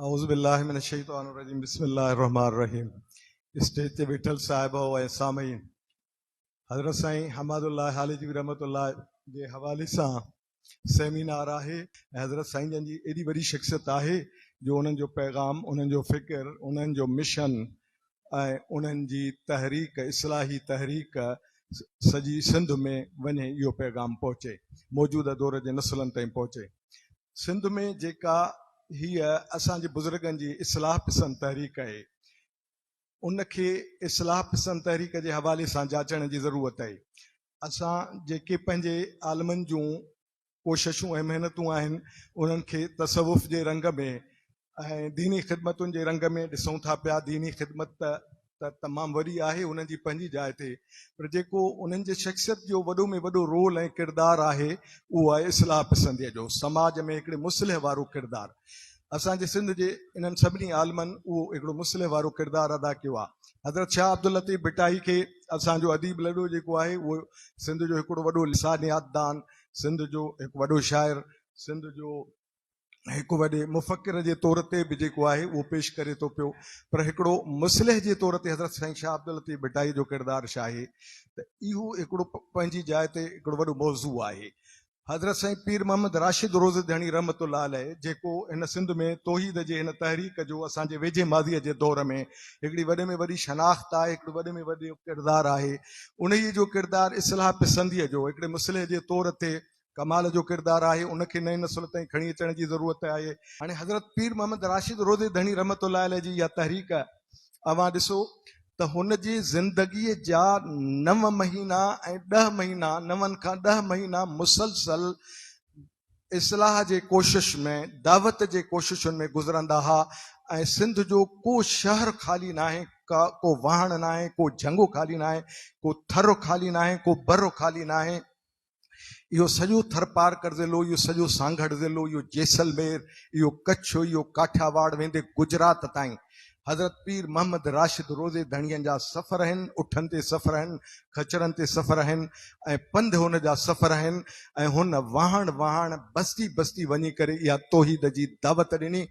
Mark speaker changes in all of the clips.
Speaker 1: اعوذ بالله من الشيطان الرجيم بسم الله الرحمن الرحيم اسٽيج تي ويٺل صاحبو ۽ سامعين حضرت سائين حماد الله هاليجوي رحمت الله جي حوالي سان سيمينار آهي ۽ حضرت سائين جن جي ايڏي وڏي شخصيت آهي جو انهن جو پيغام انهن جو فڪر انهن جو مشن ۽ انهن جي تحريڪ اصلاحي تحريڪ سڄي سنڌ ۾ وڃي اهو پيغام پهچي موجوده دور جي نسلن تائين پهچي سنڌ ۾ جيڪا هيء اسان جي بزرگن جي اصلاح پسند تحريڪ آهي، ان کي اصلاح پسند تحريڪ جي حوالي سان جاچڻ جي ضرورت آهي. اسان جيڪي پنهنجي عالمن جون ڪوششون ۽ محنتون آهن، انهن کي تصوف جي رنگ ۾ ۽ ديني خدمتن جي رنگ ۾ ڏسون ٿا پيا. ديني خدمت ته ته تمام وڏي آهي انهن جي پنهنجي جاء تي پر جيڪو انهن جي شخصيت جو وڏو ۾ وڏو رول ۽ ڪردار آهي اهو آهي اصلاح پسنديء جو سماج ۾ هڪڙي مصلح وارو ڪردار. اسان جي سنڌ جي انهن سڀني عالمن اهو هڪڙو مصلح وارو ڪردار ادا ڪيو آهي. حضرت شاهه عبداللطيف ڀٽائي کي اسان جو اديب لڏو جيڪو آهي اهو سنڌ جو هڪڙو وڏو لسانيات دان، سنڌ جو هڪ وڏو شاعر، سنڌ جو هڪ وڏي مفڪر جي طور تي به جيڪو آهي اهو پيش ڪري ٿو پيو پر هڪڙو مصلح جي طور تي حضرت سائين شاهه عبداللطيف ڀٽائي جو ڪردار ڇا آهي ته اهو هڪڙو پنهنجي جاء تي هڪڙو وڏو موضوع آهي. حضرت سائين پير محمد راشد روض ڌڻي رحمة الله عليه جيڪو هن سنڌ ۾ توحيد جي هن تحريڪ جو اسان جي ويجهي ماضيء جي دور ۾ هڪڙي وڏي ۾ وڏي شناخت آهي هڪڙو وڏي ۾ وڏو ڪردار آهي انهيء جو ڪردار اصلاح پسنديء جو هڪڙي مصلح جي طور تي ڪمال جو ڪردار آهي، ان کي نئين نسل تائين کڻي اچڻ جي ضرورت آهي. هاڻي حضرت پير محمد راشد روضي ڌڻي رحمة الله عليه جي اها تحريڪ اوهان ڏسو ته هن جي زندگيء جا نو مهينا ۽ ڏهه مهينا، نون کان ڏهه مهينا مسلسل اصلاح جي ڪوشش ۾، دعوت جي ڪوششن ۾ گذرندا ها ۽ سنڌ جو ڪو شهر خالي ناهي، ڪو واهڻ ناهي، ڪو جهنگو خالي ناهي، ڪو ٿر خالي ناهي، ڪو بر خالي ناهي. اهو سڄو ٿرپارڪر ضلعو، اهو سڄو سانگهڙ ضلعو، اهو جيسلمير، اهو ڪڇ، اهو ڪاٺياواڙ ويندي گجرات تائين حضرت پير محمد راشد روضي ڌڻين جا سفر آهن، اٺن تي سفر آهن، خچرن تي سفر آهن ۽ پنڌ هن جا سفر آهن ۽ هن واهڻ واهڻ بستي بستي وڃي ڪري اها توحيد جي دعوت ڏني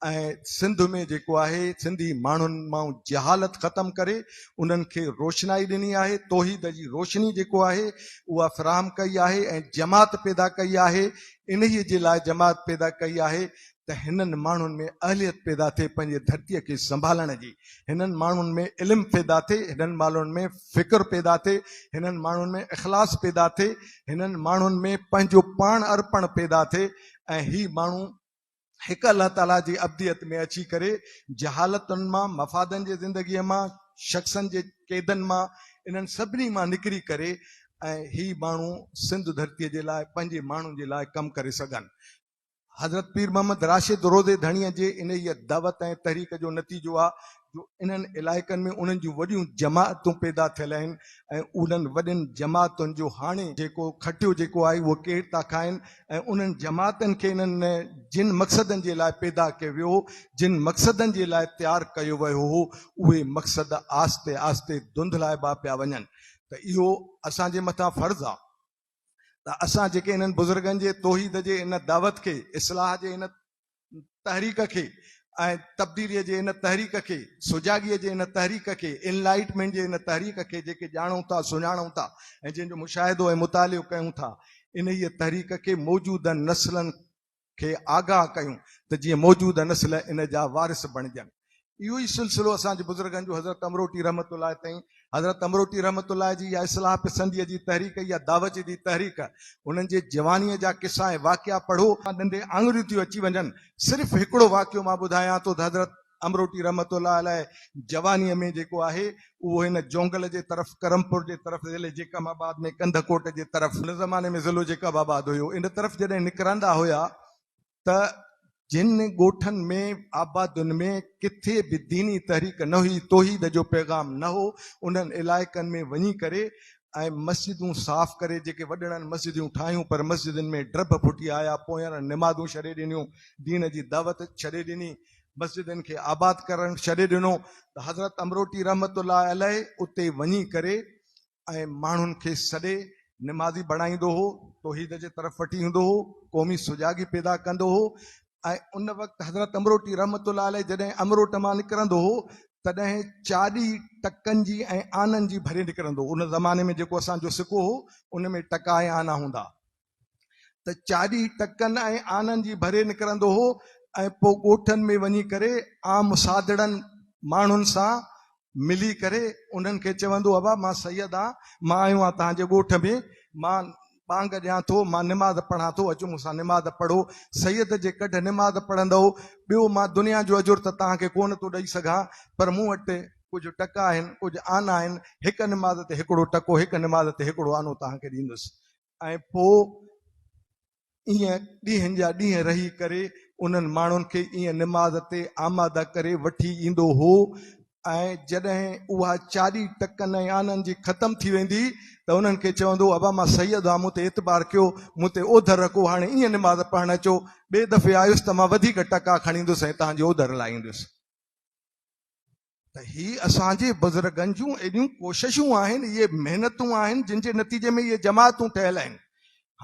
Speaker 1: ۽ سنڌ ۾ جيڪو آهي سنڌي ماڻهن مان جهالت ختم ڪري انهن کي روشنائي ڏني آهي توحيد جي روشني جيڪو آهي اها فراهم ڪئي آهي ۽ جماعت پيدا ڪئي آهي انهي جي لاء جماعت پيدا ڪئي آهي ته هنن ماڻهن ۾ اهليت پيدا ٿئي پنهنجي ڌرتي کي سنڀالڻ جي هنن ماڻهن ۾ علم پيدا ٿئي هنن ماڻهن ۾ فڪر پيدا ٿئي هنن ماڻهن ۾ اخلاص پيدا ٿئي هنن ماڻهن ۾ پنهنجو پاڻ ارپڻ پيدا ٿئي ۽ هي ماڻهو هڪ الله تعاليٰ جي عبديت ۾ اچي ڪري جهالتن مان، مفادن جي زندگيء مان، شخصن جي قيدن مان، انهن سڀني مان نڪري ڪري ۽ هي ماڻهو سنڌ ڌرتيء جي لاء پنهنجي ماڻهن جي لاء ڪم ڪري سگهن. حضرت پير محمد راشد روضي ڌڻيء جي انهيء دعوت ۽ تحريڪ جو نتيجو آ جو انهن علائقن ۾ انهن جون وڏيون جماعتون پيدا ٿيل آهن ۽ انهن وڏين جماعتن جو هاڻي جيڪو کٽيو جيڪو آهي اهو ڪير ٿا کائن ۽ انهن جماعتن کي انهن جن مقصدن جي لاء پيدا ڪيو ويو هو جن مقصدن جي لاء تيار ڪيو ويو هو اهي مقصد آهستي آهستي ڌنڌلائبا پيا وڃن ته اهو اسان جي مٿان فرض آهي ته اسان جيڪي انهن بزرگن جي توحيد جي ان دعوت کي اصلاح جي ان تحريڪ کي ۽ تبديليء جي ان تحريڪ کي، سجاڳيء جي ان تحريڪ کي، انلائٽمينٽ جي ان تحريڪ کي جيڪي ڄاڻون ٿا، سڃاڻون ٿا ۽ جنهن جو مشاهدو ۽ مطالعو ڪيون ٿا، انهيء تحريڪ کي موجوده نسلن کي آگاهه ڪيون ته جيئن موجوده نسل ان جا وارث بڻجن. اهو ئي سلسلو اسان جي بزرگن جو حضرت امروٽي رحمة الله تائين، حضرت امروٽي رحمة الله جي اها اصلاح پسنديء جي تحريڪ، اها دعوت جي تحريڪ، انهن جي جوانيء جا قصا ۽ واقعا پڙهو، ڏندي آڱريون ٿيون اچي وڃن. صرف هڪڙو واقعو مان ٻڌايان ٿو ته حضرت امروٽي رحمة الله عليه جوانيء ۾ جيڪو آهي اهو هن جونگل جي طرف ڪرمپور جي طرف ضلعي جيڪب آباد ۾ ڪنڌڪوٽ جي طرف، ان زماني ۾ ضلعو جيڪب آباد هيو، ان طرف جڏهن نڪرندا هيا ته جن ڳوٺن ۾ آبادين ۾ ڪٿي به ديني تحريڪ نه هئي، توحيد جو پيغام نه هو، انهن علائقن ۾ وڃي ڪري ۽ مسجدون صاف ڪري جيڪي وڏڙن مسجديون ٺاهيون پر مسجدن ۾ ڊرڀ ڦٽي آيا، پويرن نمازون ڇڏي ڏنيون، دين جي دعوت ڇڏي ڏني، مسجدن کي آباد ڪرڻ ڇڏي ڏنو ته حضرت امروٽي رحمة الله عليه اتي وڃي ڪري ۽ ماڻهن کي سڏي نمازي بڻائيندو هو، توحيد جي طرف وٺي ايندو هو، قومي سجاڳي پيدا ڪندو هو. ۽ ان وقت حضرت امروٽي رحمة الله عليه جڏهن امروٽ مان نڪرندو هو تڏهن چاڏي ٽڪن جي ۽ آنن جي ڀري نڪرندو هو. ان زماني ۾ جيڪو اسان جو سڪو هو ان ۾ ٽڪا ۽ آنا هوندا ته چاڏي ٽڪن ۽ آنن جي ڀري نڪرندو هو ۽ پوء ڳوٺن ۾ وڃي ڪري عام سادڙن ماڻهن سان ملي ڪري انهن کي چوندو ابا مان سيد آن، مان آيو آن توهان جي ڳوٺ ۾، مان ٻانگ ڏيان ٿو، مان نماز پڙهان ٿو، اچو مون سان نماز پڙهو، سيد جي ڪڍ نماز پڙهندؤ، ٻيو مان دنيا جو اجر ته توهان کي ڪونه ٿو ڏئي سگهان، پر مون وٽ ڪجهه ٽڪا آهن، ڪجهه آنا آهن، هڪ نماز تي هڪڙو ٽڪو، هڪ نماز تي هڪڙو آنو توهان کي ڏيندس. ۽ پوء ائين ڏينهن جا ڏينهن رهي ڪري انهن ماڻهن کي ائين نماز تي آماده ڪري وٺي ايندو هو ۽ جڏهن اها چاڏي ٽڪن ۽ آنن جي ختم ٿي ويندي ته انهن کي چوندو هو ابا مان سيد آهيان مون تي اعتبار ڪيو مون تي اوڌر رکو هاڻي ائين نماز پڙهڻ اچو ٻئي دفعي آيس ته مان وڌيڪ ٽڪا کڻي ايندس ۽ توهان جي اوڌر لاهيندس. ته هي اسان جي بزرگن جون ايڏيون ڪوششون آهن، اهي محنتون آهن، جن جي نتيجي ۾ اهي جماعتون ٺهيل آهن.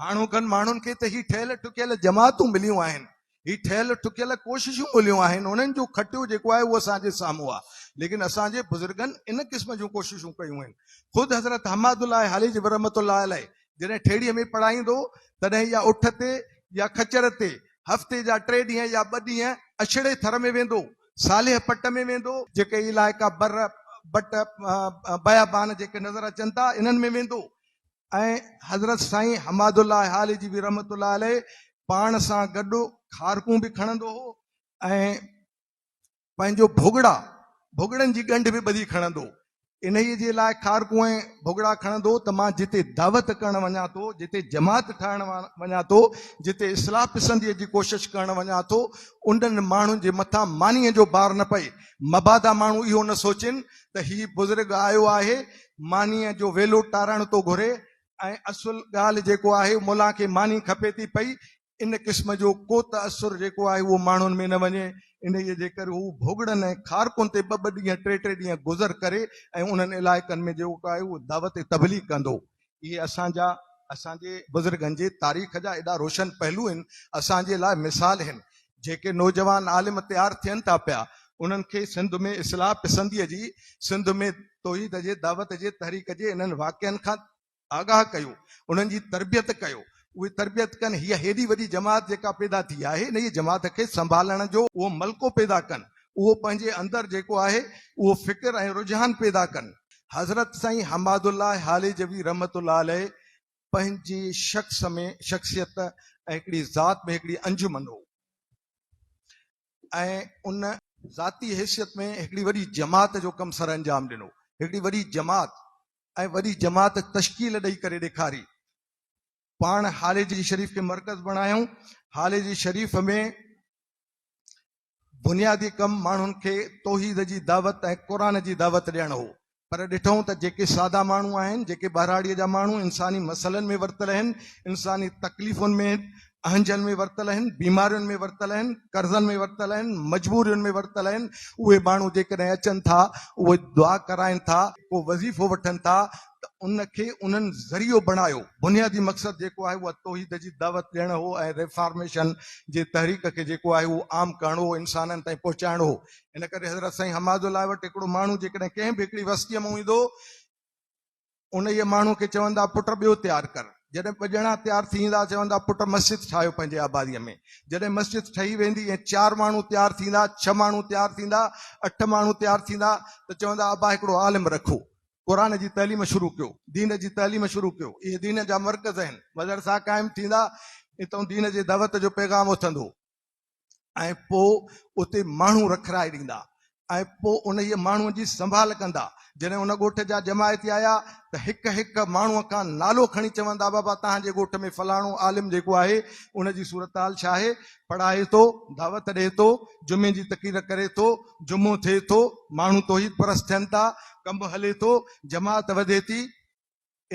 Speaker 1: هاڻوڪن ماڻهن کي ته هي ٺهيل ٺڪيل جماعتون مليون آهن، هي ٺهيل ٺڪيل ڪوششون مليون آهن، انهن جو کٽيو جيڪو آهي اهو اسان جي سامهون آهي، ليڪن اسان جي بزرگن ان قسم جون ڪوششون ڪيون آهن. خود حضرت حماد الله هاليجي رحمة الله عليه جڏهن ٺيڙهيء ۾ پڙهائيندو هو، تڏهن يا اٺ تي يا خچر تي هفتي جا ٽي ڏينهن يا ٻه ڏينهن اڇڙي ٿر ۾ ويندو، صالح پٽ ۾ ويندو، جيڪي علائقا بر، بٽ، بيابان جيڪي نظر اچن ٿا، انهن ۾ ويندو ۽ حضرت سائين حماد الله هاليجي به رحمة الله عليه پاڻ سان گڏ کارڪون به کڻندو هو ۽ پنهنجو ڀوڳڙا، ڀوڳڙن جي ڳنڍ به ٻڌي کڻندو. انهيء جي لاء کارڪون ۽ ڀوڳڙا کڻندو ته مان جتي دعوت ڪرڻ وڃان ٿو، جتي جماعت ٺاهڻ وڃان ٿو، جتي اصلاح پسنديء جي ڪوشش ڪرڻ وڃان ٿو، انهن ماڻهن جي مٿان مانيء جو بار نه پئي. مبادا ماڻهو اهو نه سوچين ته هي بزرگ آيو آهي، مانيء جو ويلو ٽارڻ ٿو گهري ۽ اصل ڳالهه جيڪو آهي ملان کي ماني کپي ٿي پئي، ان قسم جو ڪو تاثر جيڪو آهي اهو ماڻهن ۾ نه وڃي، انهيء جي ڪري هو ڀوڳڙن ۽ کارڪن تي ٻه ٻه ڏينهن ٽي ٽي ڏينهن گذر ڪري ۽ انهن علائقن ۾ جيڪو آهي اهو دعوت تبليغ ڪندو. اهي اسان جا اسان جي بزرگن جي تاريخ جا ايڏا روشن پهلو آهن، اسان جي لاء مثال آهن. جيڪي نوجوان عالم تيار ٿين ٿا پيا، انهن کي سنڌ ۾ اصلاح پسنديء جي، سنڌ ۾ توحيد جي دعوت جي تحريڪ جي انهن واقعن کان آگاهه ڪيو، انهن جي تربيت ڪيو، اهي تربيت ڪن، هيء هيڏي وڏي جماعت جيڪا پيدا ٿي آهي، انهيء جماعت کي سنڀالڻ جو اهو ملڪو پيدا ڪن، اهو پنهنجي اندر جيڪو آهي، اهو فڪر ۽ رجحان پيدا ڪن. حضرت سائين حماد الله هاليجوي رحمة الله عليه پنهنجي شخص ۾ شخصيت ۽ هڪڙي ذات ۾ هڪڙي انجمن هو ۽ ان ذاتي حيثيت ۾ هڪڙي وڏي جماعت جو ڪم سرانجام ڏنو، هڪڙي وڏي جماعت ۽ وڏي جماعت تشڪيل ڏئي ڪري ڏيکاري. پاڻ هاليجي شريف کي مرڪز بڻايائون. هاليجي شريف ۾ بنيادي ڪم ماڻهن کي توحيد جي دعوت ۽ قرآن جي دعوت ڏيڻ هو. پر ڏٺائون ته جيڪي سادا ماڻهو آهن، جيڪي ٻهراڙيء جا ماڻهو انساني مسئلن ۾ ورتل آهن، انساني تڪليفن ۾ اهنجن ۾ ورتل آهن، بيمارين ۾ ورتل آهن، قرضن ۾ ورتل آهن، مجبورين ۾ ورتل آهن، اهي ماڻهو جيڪڏهن اچن ٿا، اهي دعا ڪرائين ٿا، ڪو وظيفو وٺن ٿا ته ان کي انهن ذريعو بڻايو. بنيادي مقصد جيڪو آهي اها توحيد جي دعوت ڏيڻ هو ۽ ريفارميشن جي تحريڪ کي جيڪو آهي اهو عام ڪرڻو هو، انسانن تائين پهچائڻو هو. ان ڪري حضرت سائين حماد الله وٽ هڪڙو ماڻهو جيڪڏهن ڪنهن به هڪڙي وستيء مان ايندو هو، انهيء ماڻهوء کي چوندا، پٽ ٻيو تيار ڪر. جڏهن ٻه ڄڻا تيار ٿي ايندا، چوندا، پٽ مسجد ٺاهيو پنهنجي آباديء ۾. جڏهن مسجد ٺهي ويندي ۽ چار ماڻهو تيار ٿيندا، ڇهه ماڻهو تيار ٿيندا، اٺ ماڻهو تيار ٿيندا ته چوندا، ابا هڪڙو عالم رکو. قرآن جي تعليم شروع ڪيو، دين جي تعليم شروع ڪيو. اهي دين جا مرڪز آهن. مدرسا قائم ٿيندا، اتئون دين جي دعوت جو پيغام اٿندو. ۽ پوء اتي ماڻهو رکرائي ڏيندا ۽ پوء انهيء ماڻهوء جي سنڀال ڪندا. جڏهن ان ڳوٺ جا جماعتي آيا ته هڪ هڪ ماڻهوء کان نالو کڻي چوندا، بابا توهان جي ڳوٺ ۾ فلاڻو عالم جيڪو آهي، ان جي صورتحال ڇا آهي؟ پڙهائي ٿو، دعوت ڏئي ٿو، جمعي جي تقرير ڪري ٿو، جمعو ٿئي ٿو، ماڻهو توحيد پرست ٿين ٿا، ڪم هلي ٿو، جماعت وڌي ٿي.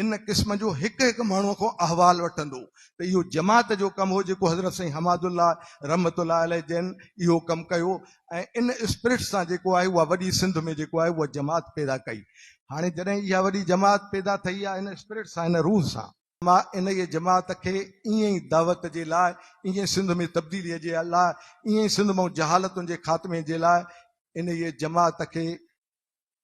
Speaker 1: ان قسم جو هڪ هڪ ماڻهوء کان احوال وٺندو ته اهو جماعت جو ڪم هو جيڪو حضرت سائين حماد الله رحمة الله عليه جن اهو ڪم ڪيو ۽ ان اسپرٽ سان جيڪو آهي اها وڏي سنڌ ۾ جيڪو آهي اها جماعت پيدا ڪئي. هاڻي جڏهن اها وڏي جماعت پيدا ٿئي آهي ان اسپرٽ سان ان روح سان. مان انهيء جماعت کي ائين ئي دعوت جي لاء، ائين ئي سنڌ ۾ تبديليء جي لاء، ائين ئي سنڌ مان جهالتن جي خاتمي جي لاء انهيء جماعت کي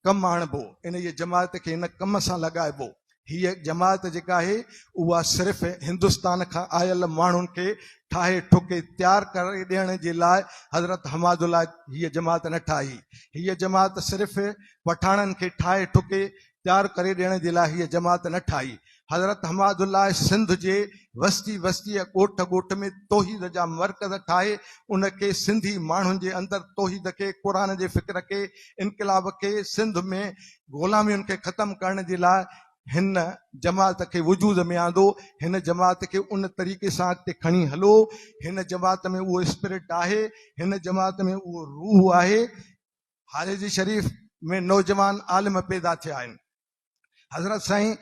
Speaker 1: ڪم آڻبو، انهيء جماعت کي هن ڪم سان لڳائبو. هيء جماعت جيڪا آهي، اها صرف هندستان کان آيل ماڻهن کي ٺاهي ٺڪي تيار ڪري ڏيڻ جي لاء حضرت حماد الله هيء جماعت نه ٺاهي. هيء جماعت صرف پٺاڻن کي ٺاهي ٺڪي تيار ڪري ڏيڻ جي لاء هيء جماعت نه ٺاهي. حضرت حماد الله سنڌ جي وستي وستيء ڳوٺ ڳوٺ ۾ توحيد جا مرڪز ٺاهي ان کي سنڌي ماڻهن جي اندر توحيد کي، قرآن جي فڪر کي، انقلاب کي، سنڌ ۾ غلامين کي ختم ڪرڻ جي لاء هن جماعت کي وجود ۾ آندو. هن جماعت کي ان طريقي سان اڳتي کڻي هلو. هن جماعت ۾ اهو اسپرٽ آهي. هن جماعت ۾ اهو روح آهي. هاليجي شريف ۾ نوجوان عالم پيدا ٿيا آهن. حضرت سائين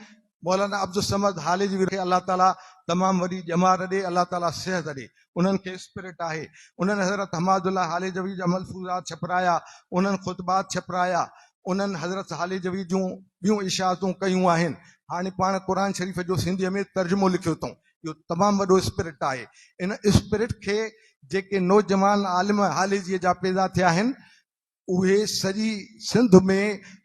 Speaker 1: مولانا عبدالصمد هاليجوي کي الله تعالي تمام وڏي ڄمار ڏي، الله تعالي صحت ڏي. انهن کي اسپرٽ آهي. انهن حضرت حماد الله هاليجوي جا ملفوظات ڇپرايا، انهن خطبات ڇپرايا، انهن حضرت هاليجوي جون ٻيون اشاعتون ڪيون آهن. هاڻي پاڻ قرآن شريف جو سنڌيء ۾ ترجمو لکيو اٿئون. اهو تمام وڏو اسپرٽ آهي. ان اسپرٽ کي جيڪي نوجوان عالم هاليجيء جا پيدا ٿيا آهن، اهي سڄي سنڌ ۾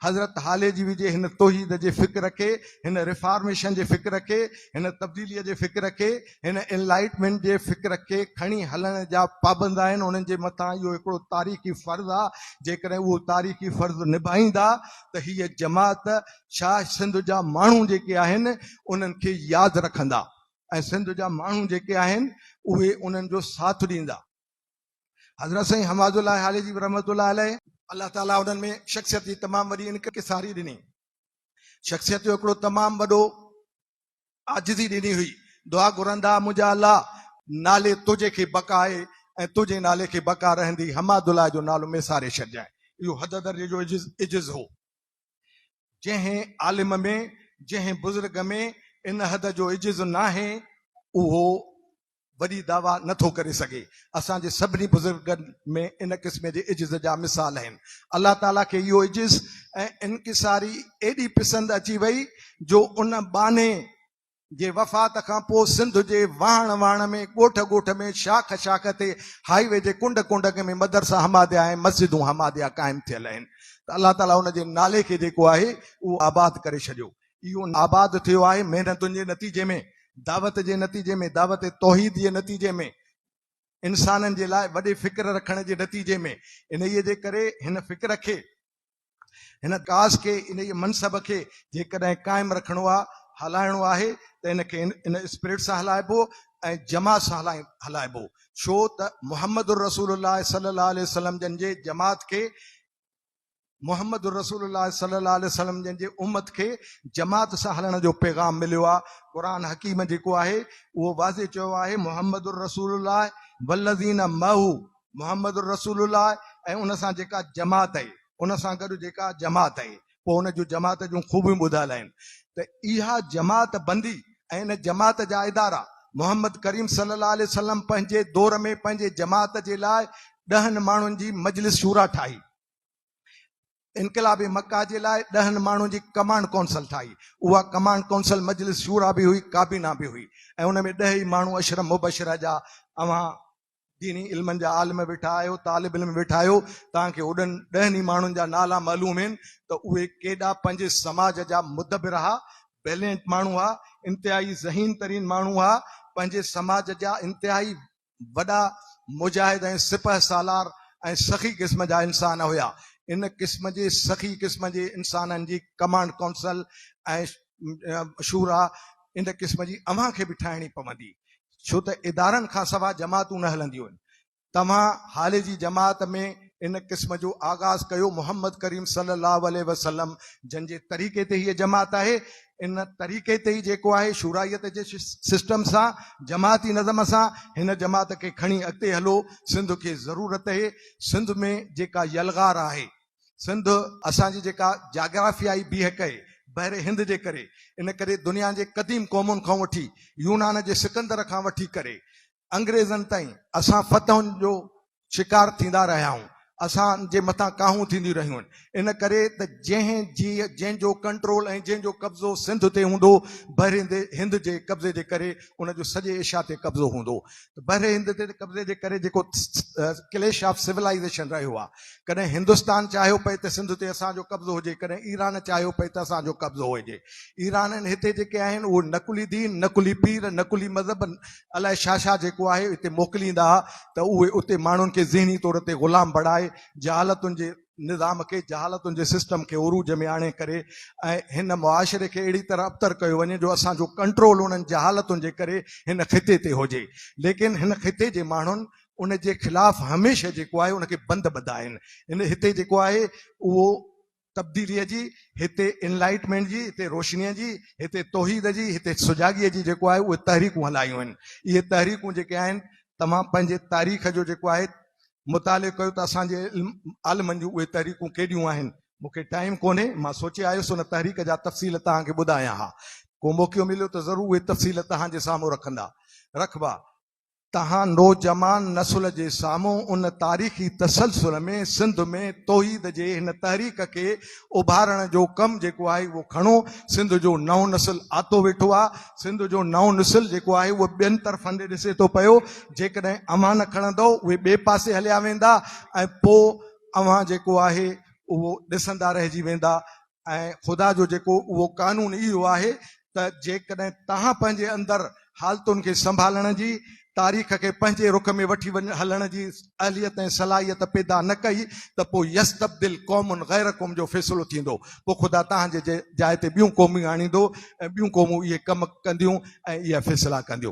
Speaker 1: حضرت هاليجوي جي هن توحيد جي فڪر کي، هن ريفارميشن جي فڪر کي، هن تبديليء جي فڪر کي، هن انلائٽمينٽ جي فڪر کي کڻي هلڻ جا پابند آهن. انهن جي مٿان اهو هڪڙو تاريخي فرض آ. جيڪڏهن اهو تاريخي فرض نڀائيندا ته هيء جماعت شاهه سنڌ جا ماڻهو جيڪي آهن انهن کي ياد رکندا ۽ سنڌ جا ماڻهو جيڪي آهن اهي انهن جو ساٿ ڏيندا. حضرت سائين حماد الله هاليجي رحمة الله عليه الله تعالي انهن ۾ شخصيت جي تمام وڏي انڪساري ڏني. شخصيت جو هڪڙو تمام وڏو عاجزي ڏني هئي. دعا گهرندا منهنجا الله نالي تنهنجي کي بقا آهي ۽ تنهنجي نالي کي بقا رهندي حماد الله جو نالو ميساري ڇڏجانء. اهو حد درجي جو عجز هو. جنهن عالم ۾ جنهن بزرگ ۾ ان حد جو عجز ناهي اهو وڏي دعويٰ نه ٿو ڪري سگهي. اسان جي سڀني بزرگن ۾ ان قسم جي عجز جا مثال آهن. الله تعاليٰ کي اهو عجز ۽ انڪساري ايڏي پسند اچي وئي جو ان ٻانهي جي وفات کان پوء سنڌ جي واهڻ واهڻ ۾، ڳوٺ ڳوٺ ۾، شاخ شاخ تي، هائي وي جي ڪنڊ ڪنڊ ۾ مدرسا حماديه ۽ مسجدون حماديه قائم ٿيل آهن ته الله تعاليٰ ان جي نالي کي جيڪو آهي اهو آباد ڪري ڇڏيو. اهو آباد ٿيو آهي محنتن جي نتيجي ۾، دعوت جي نتيجي ۾، دعوت توحيد جي نتيجي ۾، انسانن جي لاء وڏي فڪر رکڻ جي نتيجي ۾. انهيء جي ڪري هن فڪر کي، هن ڪاز کي، انهيء منصب کي جيڪڏهن قائم رکڻو آهي، هلائڻو آهي ته ان کي ان اسپرٽ سان هلائبو ۽ جماعت سان هلائبو. ڇو ته محمد رسول الله صلي الله عليه وسلم جن جي جماعت کي محمد رسول الله صلي الله عليه وسلم جن جي امت کي جماعت سان هلڻ جو پيغام مليو آهي. قرآن حڪيم جيڪو آهي اهو واضح چيو آهي محمد رسول الله والذين معه محمد رسول الله ۽ ان سان جيڪا جماعت آهي ان سان گڏ جيڪا جماعت آهي پوء ان جون جماعت جون خوبيون ٻڌايل آهن ته اها جماعت بندي ۽ ان جماعت جا ادارا محمد ڪريم صلي الله عليه وسلم پنهنجي دور ۾ پنهنجي جماعت جي لاء ڏهن ماڻهن جي مجلس شورا ٺاهي. انقلاب مڪه جي لاء ڏهن ماڻهن جي ڪمانڊ ڪونسل ٺاهي. اها ڪمانڊ ڪونسل مجلس شوريٰ به هئي، ڪابينا به هئي ۽ ان ۾ ڏهه ئي ماڻهو عشره مبشره جا اوهان ديني علمن جا عالم ويٺا آهيو، طالب علم ويٺا آهيو، توهان کي اڏن ڏهن ئي ماڻهن جا نالا معلوم آهن ته اهي ڪيڏا پنهنجي سماج جا مدبر ها، بيلينٽ ماڻهو ها، انتهائي ذهين ترين ماڻهو ها، پنهنجي سماج جا انتهائي وڏا مجاهد ۽ سپهه سالار ۽ سخي قسم جا انسان هيا. ان قسم جي سخي قسم جي انسانن جي ڪمانڊ ڪونسل ۽ شورا ان قسم جي اوهان کي به ٺاهڻي پوندي. ڇو ته ادارن کان سوا جماعتون نه هلنديون آهن. توهان هالي جي جماعت ۾ ان قسم جو آغاز ڪيو محمد ڪريم صلي الله عليه وسلم جن جي طريقي تي هيء جماعت آهي ان طريقي تي ئي جيڪو آهي شورائيت جي سسٽم سان جماعتي نظم سان هن جماعت کي کڻي اڳتي هلو سنڌ کي ضرورت اهي سنڌ ۾ جيڪا يلغار آهي سنڌ اسان جي جيڪا جاگرافيائي بيهڪ اهي بحر هند جي ڪري ان ڪري دنيا جي قديم قومن کان وٺي يونان جي سڪندر کان وٺي ڪري انگريزن تائين اسان فتحن جو شڪار ٿيندا رهيا آهيون. اسان جي مٿان ڪاهون ٿينديون رهيون آهن. ان ڪري ته جنهن جي جنهن جو ڪنٽرول ۽ جنهن جو قبضو سنڌ تي هوندو، بحر هند جي قبضي جي ڪري ان جو سڄي ايشيا تي قبضو هوندو. ته بحر هند تي قبضي جي ڪري جيڪو ڪليش آف سولائيزيشن رهيو آهي، ڪڏهن هندستان چاهيو پئي ته سنڌ تي اسان جو قبضو هجي، ڪڏهن ايران چاهيو پئي ته اسان جو قبضو هجي. ايرانين هتي جيڪي آهن اهي نقلي دين، نقلي پير، نقلي مذهب، الائي ڇا ڇا جيڪو آهي اتي موڪليندا ها ته اهي اتي ماڻهن کي ذهني طور تي غلام بڻائي جهالتن جي نظام کي جهالتن جي سسٽم کي عروج ۾ آڻي ڪري ۽ هن معاشري کي اهڙي طرح ابتر ڪيو وڃي جو اسان جو ڪنٽرول انهن جهالتن جي ڪري هن خطي تي هجي ليڪن هن خطي جي ماڻهن ان جي خلاف هميشه جيڪو آهي ان کي بند ٻڌا آهن هن هتي جيڪو آهي اهو تبديليء جي، هتي انلائٽمينٽ جي، هتي روشنيء جي، هتي توحيد جي، هتي سجاڳيء جي جيڪو آهي اهي تحريڪون هلايون آهن. اهي تحريڪون جيڪي آهن توهان پنهنجي تاريخ جو جيڪو آهي مطالعو ڪيو ته اسان جي عالمن جون اهي تحريڪون ڪيڏيون آهن. مون کي ٽائيم ڪونهي، مان سوچي آيس ان تحريڪ جا تفصيل توهان کي ٻڌايان ها. ڪو موقعو مليو ته ضرور اهي تفصيل توهان جي سامهون رکندا رکبا. توهان نوجوان نسل جي سامهون ان تاريخي تسلسل ۾ سنڌ ۾ توحيد جي هن تحريڪ کي اڀارڻ جو ڪم جيڪو آهي اهو کڻو. سنڌ جو نئون نسل آتو ويٺو آهي. سنڌ جو نئون نسل جيڪو آهي اهو ٻين طرفن ڏي ڏسي ٿو پيو. جيڪڏهن اوهان نه کڻندؤ اهي ٻئي پاسي هليا ويندا ۽ پوء اوهان جيڪو آهي اهو ڏسندا رهجي ويندا ۽ خدا جو جيڪو اهو قانون اهو آهي ته جيڪڏهن توهان پنهنجي اندر حالتن کي سنڀالڻ جي، تاريخ کي پنهنجي رخ ۾ وٺي هلڻ جي اهليت ۽ صلاحيت پيدا نه ڪئي ته پوء يستبدل قوم غيرڪم جو فيصلو ٿيندو، پوء خدا توهان جي جاء تي ٻيون قومون آڻيندو ۽ ٻيون قومون اهي ڪم ڪنديون ۽ اهي فيصلا ڪنديون.